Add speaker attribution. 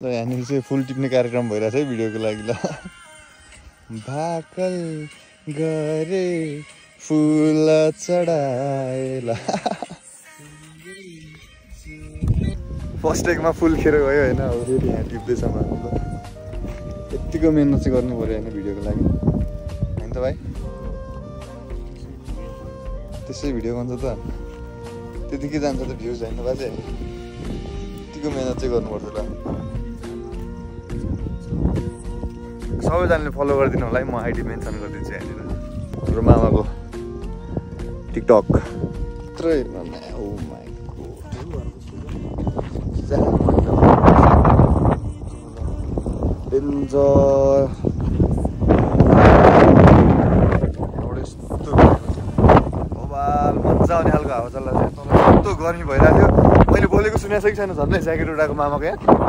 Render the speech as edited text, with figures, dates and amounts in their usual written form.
Speaker 1: ल यहाँनिर चाहिँ फुल टिप्ने कार्यक्रम भइरहेछ है भिडियोको लागि ल भाकल गरे फुल चढाए ल फर्स्ट टेकमा फुल खेर गयो होइन अब फेरि यहाँ टिप्दैछ मलाई ल यतिको मेहनत चाहिँ गर्नु पर्यो होइन भिडियोको लागि होइन त भाइ त्यसै भिडियो बन्छ त त्यतिकै जान्छ त भ्युज होइन बाजे यतिको मेहनत चाहिँ गर्नुपर्छ ल सबैजनाले फलो गरिदिनु होला है म आइडी मेन्सन गरिदिन्छु यहाँनिर हाम्रो मामाको टिकटक मजा आउने खालको हावा चल्ला यस्तो गर्मी भइरहेको थियो मैले बोलेको सुनेको छ कि छैन झन् ज्याकेट उडाएको मामाको यहाँ